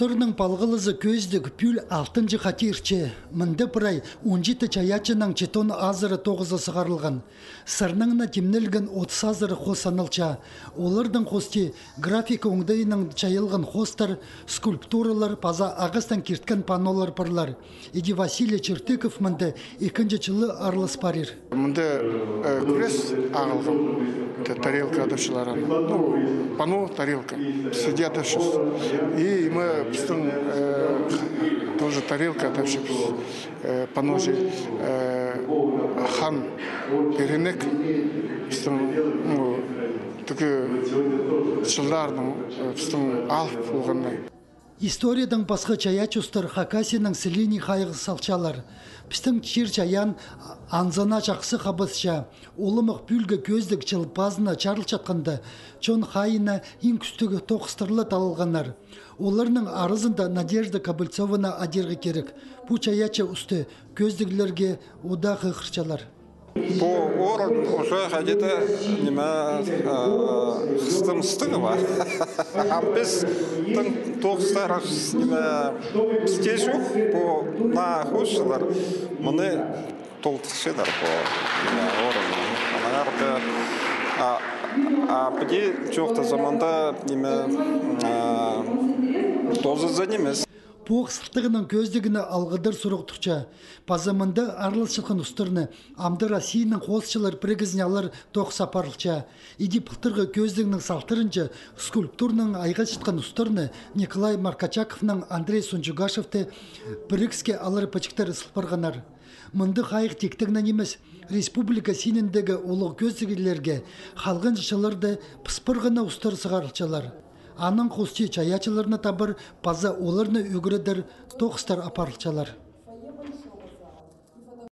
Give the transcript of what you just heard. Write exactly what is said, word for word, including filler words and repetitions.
Устарның палғалызы кӧзідіг пӱӱл алтынҷы хати иртче. Мында прай он читі чайаачының читон азыры тоғызы сығарылған. Сарнаңына тимнелген отыс азыры хоос саналча. Оларның хости графика оңдайынаң чайалған хоостар, скульптуралар паза ағастаң кирткен паннолар парлар. Иди Василий Чертыков мында ікінҷі чылы аралас парир. Мында, э, кӱрес ағылған, та-, тарелка адапчалар аны. Ну, панно, тарелка. Піс иди адапчабыс. И ниме, пістің, э, тоже тарелка адапчабыс. Э, панно же, э, хан перенек. Пістің, ну, тігі чылларның, э, пістің алып полғаннай. Историядаң пасха чайаачы устар Хакасияның сілиине хайығ салчалар. Пістің чир-чайаан анзына чахсы хабысча. Уламох пӱӱлге кӧзідіг чыл пазына чарылчатханда, чон хайиина иң кӱстіг тоғыстар ла талалғаннар. Оларның аразында Надежда Кобыльцованы адирға кирек. Пу чайаачы усты кӧзідіглерге удаа хығырчалар. Пу орын уже хайди-да, ниме, а, хыстың ыстығы ба. Ам піс тың тоғыстар, ниме, пісте чох, пу наа хоосчылар мыны толдырчалар пу, ниме, орынны. Аннаңар да, а, а піди чоохтаза, мында, ниме, а, тоозаза нимес. Пу ох сылтағының кӧзідігіне алғыдар сурығ турча. Паза мында араласчатхан устарны амды Россияның хоосчылар пірігізіне алар тоғыс апарылча. Иди пылтырғы кӧзідігнің салтарынҷа скульптуранаң айғасчатхан устарны Николай Маркачаковнаң Андрей Сунчугашевті пірігіске алар пічіктер сылып парғаннар. Мындағ хайығ тиктең нимес, республика синіндегі улуғ кӧзідіглерге халғанҷы чылларда пыс парған на устар сығарылчалар. Анаң хости чайаачыларны табар паза оларны ӱгредер тоғыстар апарылчалар.